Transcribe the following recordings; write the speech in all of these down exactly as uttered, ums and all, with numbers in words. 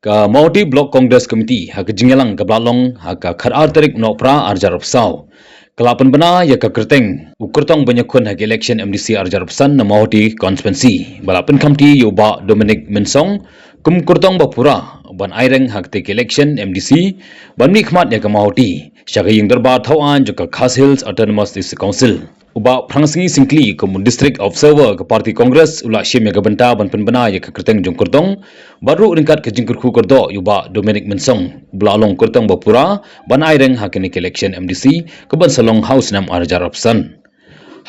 Ka Mawhati Block Congress Committee ha ka jingïalang kaba la long ha ka khatar tarik Nohprah arhajar arphew saw, ka la pynbna ïa ka kyrteng u kyrtong ban ïakhun ha ka election M D C arhajar arphew san na Mawhati Constituency, ba la pynkhamti ïa u Bah Dominic Mynsong kum kyrtong ba pura ban aireng ha katei ka election M D C, ban mihkhmat ïa ka Mawhati sha ka ïing dorbar thawaiñ jong ka Khasi Hills Autonomous District Council. U Bah Phrangsngi Syngkli kum u District Observer ka party Congress u la shim ïa ka bynta ban pynbna ïa ka kyrteng jong u kyrtong, bad ruh ryngkat ka jingkyrkhu kyrdoh ïa u Bah Dominic Mynsong, uba la long kyrtong ba pura ban aireng ha kane ka election M D C kaban sa long ha u snem arhajar arphew san.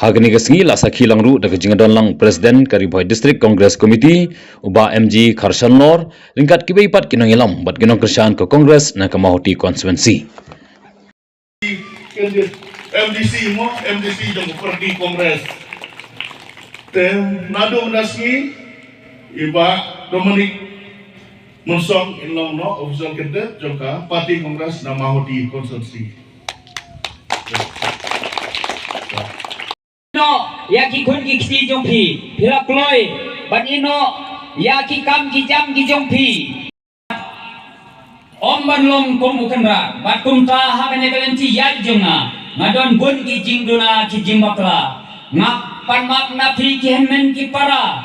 Ha kane ka sngi la sakhi lang ruh da ka jingdon lang President ka Ri Bhoi District Congress Committee, u Bah M G Kharshanlor, ryngkat kiwei pat ki nongïalam bad ki nongkyrshan ka Congress na ka Mawhati Constituency. Candidate M D C mo, M D C jong ka party Congress. Te naduh mynta sngi, i Bah Dominic Mynsong in long noh official candidate jong ka party Congress na Mawhati Constituency. Noh ïa ki khun ki kti jong phi, phi la kloi ban ïeh noh ïa ki kam ki jam ki jong phi. Ym ban long kum u kynrad, bad kumta ha kane ka lynti ïaid jong nga, nga don bun ki jingduna ki jingbakla. Nga pan map na phi ki hynmen ki para,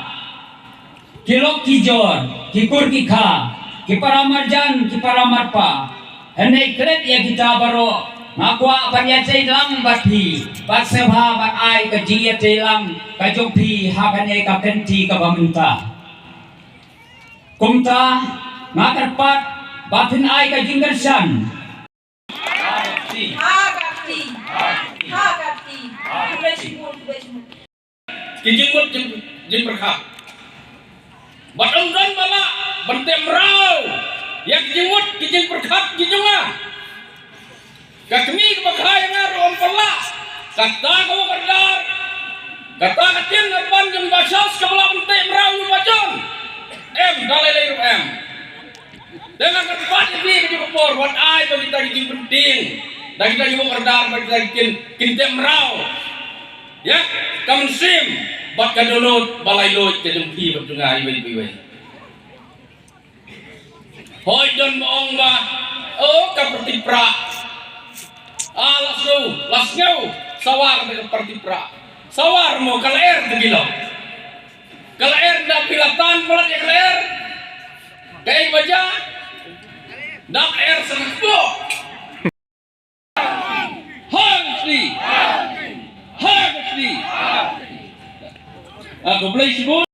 ki lok ki jor, ki kur ki kha, ki para marjan, ki para marpa. Hynrei klet ïa kita baroh, nga kwah ban ïatreilang bad phi, bad sngewbha ban ai ka jingïatreilang ka jong phi ha kane ka kynti kaba mynta. Kumta nga kyrpad ba phin ai ka jingkyrshan. Ha ka kti. Ha ka kti. Khublei shibun, khublei shibun. Ki jingmut jing, jingpyrkhat. Bad ym don ba lah ban teh mraw ïa ki jingmut ki jingpyrkhat ki jong nga. Ka kmie kaba kha ïa nga ruh ym pynlah. Kata ka wok kata, kata ka ktien kyrpad jong Bah Charles kaba lah ban teh mraw ïa u Bah John. Em, da lei lei ruh em. Te nga kyrpad ïa phi ka juh ka por, wat ai ba kita ki jingpyntieng, da kita ki wok kata, ba kita ki ktien, kin teh mraw ïa ka mynsiem bad ka dohnud ba laitluid ka jong phi bad jong nga iwei pa iwei. Hooid, don ba ong ba, oh, ka pyrthei prah. Ah, la sngew, la sngew, sawa ka pyrthei prah. Sawa mo, ka lyer te ki long. Ka lyer, da phi la tan palat ïa ka lyer. Kaei ba jia? Da ka lyer sngewbha. Ha ka sli. Ha ka sli. Ah, khublei shibun.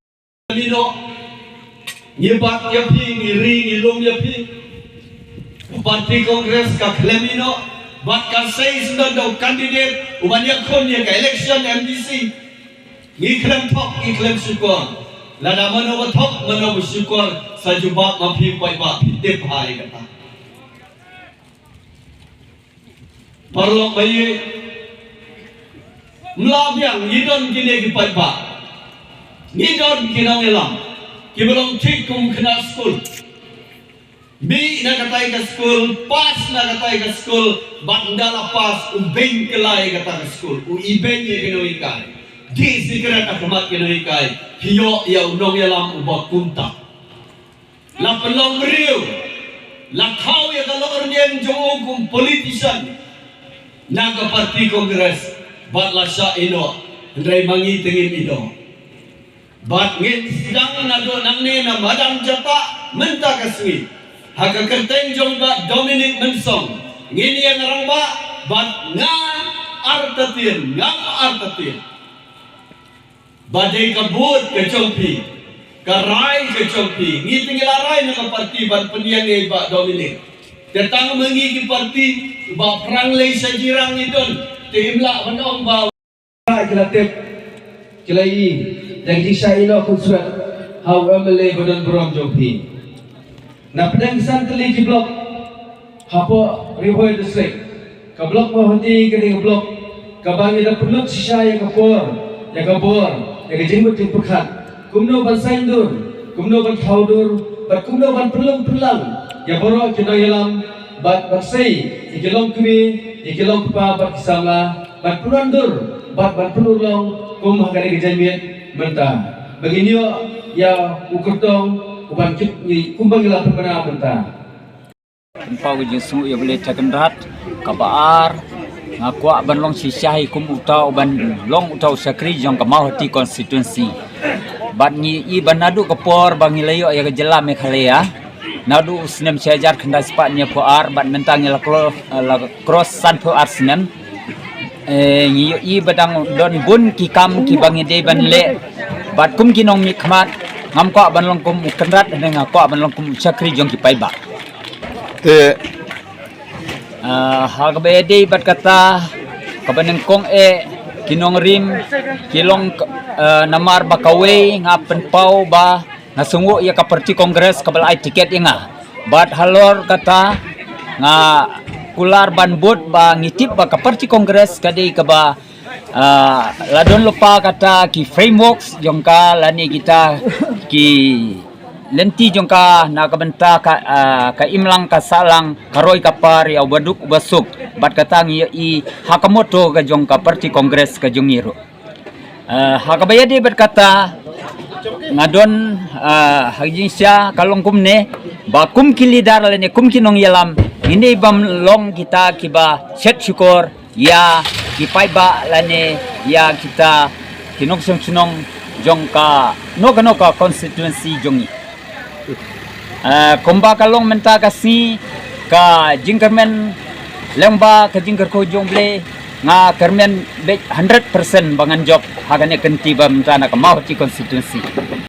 Ngi noh, ngi bat ïa phi, ngi ri, ngi lum ïa phi. Party Congress ka khlem ïeh noh, bad ka sei sdang da u candidate uban ïakhun ïa ka election M D C. Ngi khlem thok, ngi khlem shukor. Lada mano ba thok, mano ba shukor, sa jubab ma phi paidbah, phi tip bha ïa kata. Paralok ba ïeit, ym lah biang, ngi don kine ki paidbah, ngi don ki nongïalam kiba long thik kum khynnah skul. Mih na katai ka skul, pass na katai ka skul, bad ynda la pass, u beiñ kylla ïa kata ka skul, u ibeiñ ïa ki nonghikai, dih sikret ha khmat ki nonghikai. Phi ïoh ïa u nongïalam uba kumta. La pynlong briew, la thaw ïa ka longrynieng jong u kum politician na ka party Congress, bad la shah ïeh noh, hynrei ma ngi te ngim ïeh noh. Bad ngin sdang naduh nangne na madan jatah mynta ka sngi ha ka kyrteng jong Bah Dominic Mynsong, ngin ïeng rangbah, bad nga artatien, ngam artatien ba dei ka vote ka jong phi, ka rai ka jong phi. Ngi te ngi la rai na ka party ban pynïeng ïa i Bah Dominic. Te tang ma ngi ki party, Bah Pranglei sha jirang ngi don, te im lah ban ong ba. Ki la tip, ki la ïohi ïa ka jingshah ïeh noh khunswet ha u M L A ba don burom jong phi. Na pdeng san tylli ki block hapoh Ri Bhoi District, ka block Mawhati ka dei ka block kaba ngi da pynlut shisha ïa ka por, ïa ka bor, ïa ka jingmut jingpyrkhat, kumno ban saiñdur, kumno ban thaw dur, bad kumno ban pynlong pynlang ïa baroh ki nongïalam, bad ban sei ïa ki longkmie, ïa ki longkpa bad ki samla, ban pynwandur bad ban pynurlong kum ha kane ka janmiet mynta. Ba ngin ïoh ïa u kyrtong Uban kit ngi kumba ngi la pynbna mynta. Pynpaw ka jingsngew ïa U Blei Trai Kynrad. Kaba ar, nga kwah ban long shisha hi kum uta uban long uta u shakri jong ka Mawhati constituency. Bad ngi i ban naduh ka por ba ngi la ïoh ïa ka jylla Meghalaya, naduh u snem shi hajar khyndai spah hynñiewphew ar bad mynta ngi la klo-, la cross sanphew ar snem. Eh, ngi ïohi ba dang don bun ki kam kiba ngi dei ban leh. Bad kum ki nongmihkhmat, ngam kwah ban long kum u Kynrad, hynrei nga kwah ban long kum u shakri jong ki paidbah. Eh, Ah, ha kaba ïadei bad kata, kaba nyngkong eh, ki nongrim, ki long, eh, namar ba kawei nga pynpaw ba nga sngew ïa ka party Congress kaba la ai tiket ïa nga. Bad halor kata, nga kular ban bud ba ngi tip ba ka party Congress ka dei kaba, ah, la don lypa kata ki frameworks jong ka lane kita ki lynti jong ka na ka bynta ka, ah, ka imlang ka sahlang, ka roi ka par ïa uba duk uba suk. Bad kata ngi ïohi ha ka motto ka jong ka party Congress ka jong ngi ruh. Ah, ha kaba ïadei bad kata, nga don, ah, ha ka jingshisha ka long kumne, ba kum ki leader lane kum ki nongïalam, ngin dei ban long kita kiba shet shukor ïa ki paidbah lane ïa kita ki nongshong shnong jong kano kano ka constituency jong ngi. Eh, kumba ka long mynta ka sngi, ka jingkyrmen lyngba ka jingkyrkhu jong U Blei, nga kyrmen beit hundred percent ba ngan jop ha kane ka kynti ba mynta na ka Mawhati constituency.